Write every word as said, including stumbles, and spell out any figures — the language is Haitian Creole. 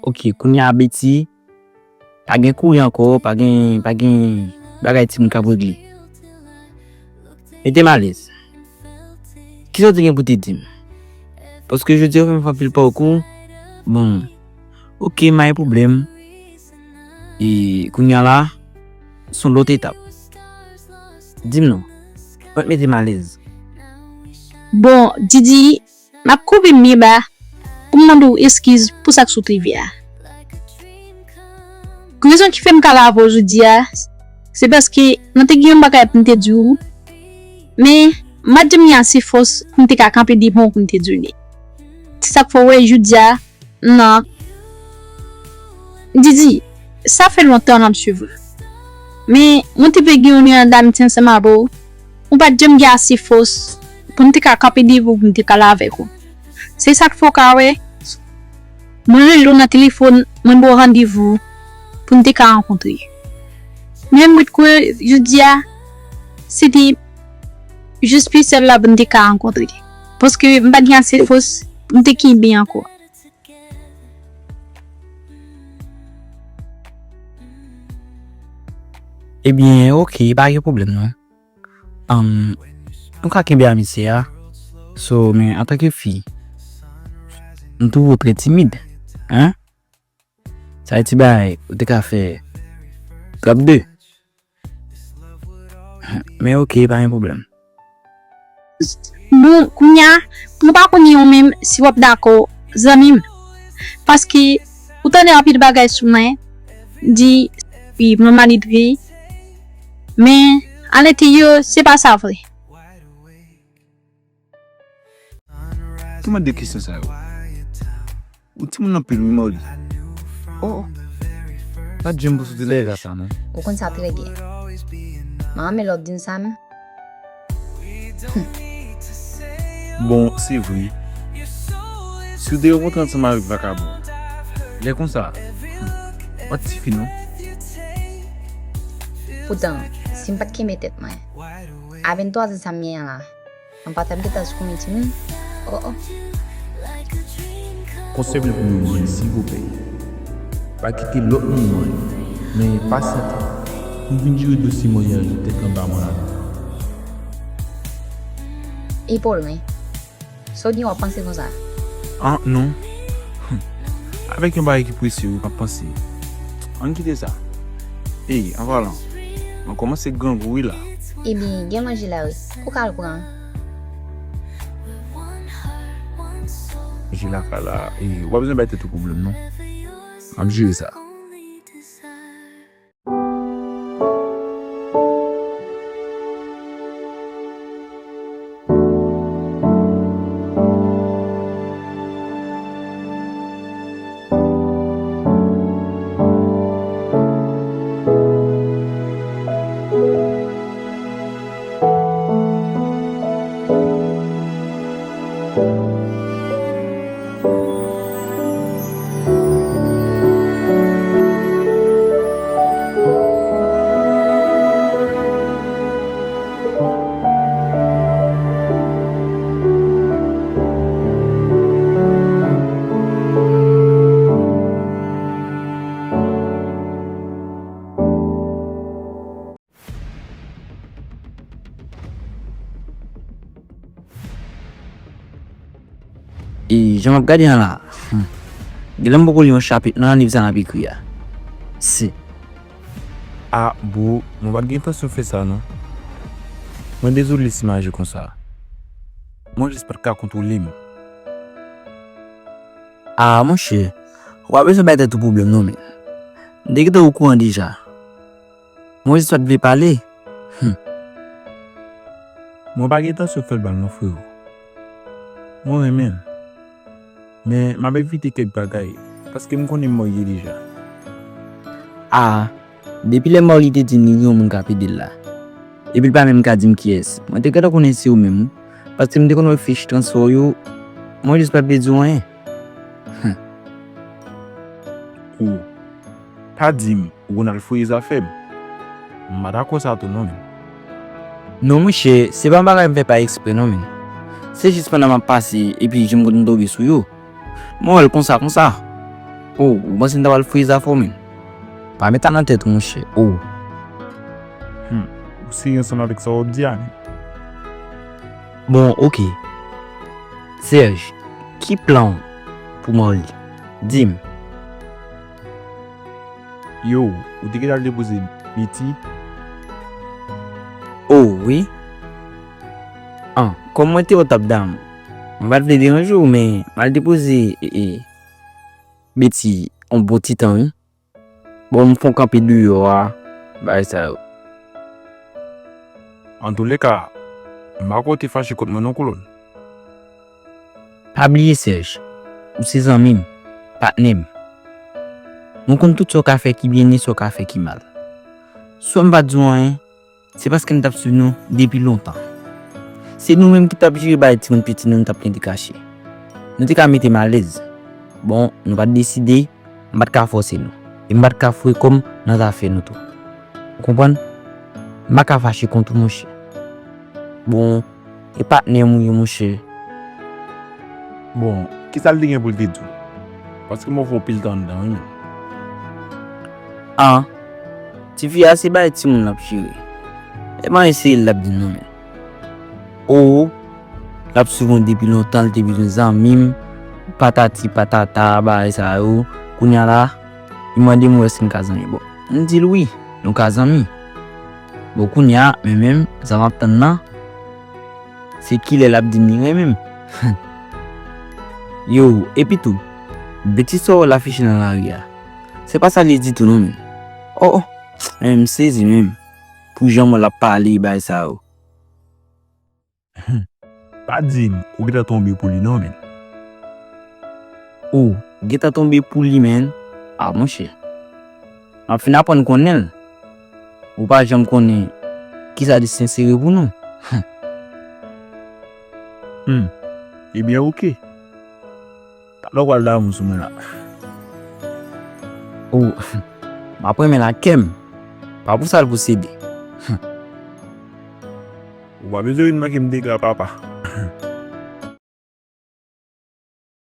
Ok, kounye a Betty, pa gen kouri ankò, pa gen, pa gen bagay timoun k ap regle. Mete m alèz. Kisa w te gen pou te di m? Paske jodi a w fè m fè anpil pòkou. Bon, ok, m pa gen pwoblèm. E kounye a la, se yon lòt etap. Di m non. Mwen mete m alèz. Bon, Didi, m ap koupe m byen ba pou m mande w eskiz pou sa k sot rive a. Rezon ki fè m ka la avè w jodi a, se paske mwen te gen yon bagay pou m te di w, men m pa t janm gen ase fòs pou m te ka kanpe devan w pou m te di w li. Se sa k fè w wè jodi a, nan. Didi, sa fè lontan n ap swiv ou. Men, mwen te vle gen yon lyen damitye ansanm avè w. Ou pa t janm gen ase fòs pou m te ka kanpe devan w pou m te pale avèk ou. Se sa k fè w ka wè, mwen rele w nan telefòn, mwen ba w randevou pou n te ka rankontre. Men mwen kwè jodi a, se te jis pi sèl la pou n te ka rankontre. Paske m pa t gen ase fòs pou m te kenbe ankò. Ebyen, ok, pa gen pwoblèm non. Ann, nou ka kenbe amitye a. So, men antanke fi, m twouve w trè timid, en? Sa e ti bagay ou te ka fè trap de. Men ok, pa gen pwoblèm. Bon, kounye a, mwen pa konnen ou menm si w ap dakò, zanmi m. Paske ou tande anpil bagay sou mwen, di, wi, mwen malitre, men alenteryè, se pa sa vre. Ki mande kesyon sa yo? Ou timoun anpil wi Maudy. Oh, oh. Pa t janm pou soti nan eta sa non. Ou konn sa trè byen. M renmen lè w ap di m sa menm. Bon, se vre. Si w te rankontre ansanm avèk vakabon, lè konsa, w ap tifi non. Poutan, si m pa t kenbe tèt mwen, a venntwa zan sa m genyen an la, Anpata m gentan sou konbyen timoun? Oh oh. Konsèy mwen pou nou mwen, silvouplè, pa kite lòt moun mwen, men pasyante pou vin jere dosye maryaj ou tèt anba mwen avè m. E Paulin, sa w gen w ap panse konsa? Ah non. Avèk yon bagay ki prese wi m ap panse. Ann kite sa. Ey, an palan, mwen kòmanse grangou wi la. Ebyen, gen manje la wi. Ou ka al pran. Jila ka la, e, ou pa bezwen bay tèt ou pwoblèm non. M ap jere sa. E jan m ap gade an la, hmm, genlè m poko li yon chapit nan liv sa n ap ekri a. Se. Ah bro, mwen pa t gen entansyon fè sa non. Mwen dezole si m aji konsa. Mwen jis pa t ka kontwole m. Ah monchè, ou pa bezwen bay tèt ou pwoblèm non men. M te gentan okouran deja. Mwen jis pa t vle pale. Hum. Mwen pa gen entansyon fè l mal non frero. Mwen renmen l. Men m ap evite kèk bagay, paske m konnen Maury ye deja. Ah, depi lè Maury te di m li gen yon moun k ap ede l la. Epi l pa menm ka di m kiyès. Mwen te gentan konnen se ou menm wi, paske m te konn wè fich transfè w yo, mwen jis pa t vle di w anyen. Hum. Ou. Pa di m ou konn al fouye zafè m. M pa dakò sa tou non men. Non monchè, se pa yon bagay m fè pa eksprè non men. Se jis pandan m ap pase epi jan m konn tonbe sou yo, mwen wè l konsa konsa. Oh, ou panse m ta pral foye zafè w, menn? Pa met sa nan tèt ou, monchè. Oh. Hmm. Ou serye ansanm avèk sa w ap di a, menn? Bon, oke. Serge, ki plan w pou Marly? Di m. Yo, ou te gentan al depoze Betty? Oh, wi. An, kòm mwen te wè w t ap damou, mwen pa t vle deranje w, men m al depoze e, e, Betty yon bon ti tan, wi. Bon, m fè w kanpe deyò a, bagay sa yo. Antouleka, m pa kwè w te fache kont mwen non, kolonn. Pa bliye, Serge, ou se zanmi m, patnè m. Mwen konn tout sa w ka fè ki byen e sa w ka fè ki mal. Si m pa t di w anyen, se paske m t ap swiv nou depi lontan. Se nou menm ki t ap jere bagay timoun piti nou, nou t ap mete kache. Nou te ka mete m alèz. Bon, nou pa t deside, m pa t ka fòse nou. E m pa t ka foure kò m nan zafè nou tou. Ou konprann? M pa ka fache kont ou, monchè. Bon, e patnè m ou ye, monchè. Bon, kisa l te gen pou l te di w? Paske m ofri w pil tan anndan, wi, menn. An, tifi a se bagay timoun l ap jere. E pa eseye l ap di non, menn. Oh, l ap swiv mwen depi lontan, l te bezwen zanmi m, patati patata, bagay sa yo. Kounye a la, li mande m wè si n ka zanmi. Bon, m di l wi, nou ka zanmi. Bon, kounye a, men menm, sa m ap tann nan, se kilè l ap di m li renmen m. Yo, epi tou, Betty sa w wè l afiche nan lari a, se pa sa l ye ditou non, menn. Oh, oh, men m sezi menm pou jan mwen l ap pale bagay sa yo. Pa di m ou gentan tonbe pou li non, menn. Oh, gentan tonbe pou li, menn. A, monchè. M ap fin aprann konnen l. Ou pa janm konnen kisa desten sere pou nou. Hmm. Ebyen, oke. Talè w pral damou sou mwen la. Oh, m ap renmen l ak kè m. Pa pou sa l pou sede. Ou pa bezwen vin manke m dega, papa.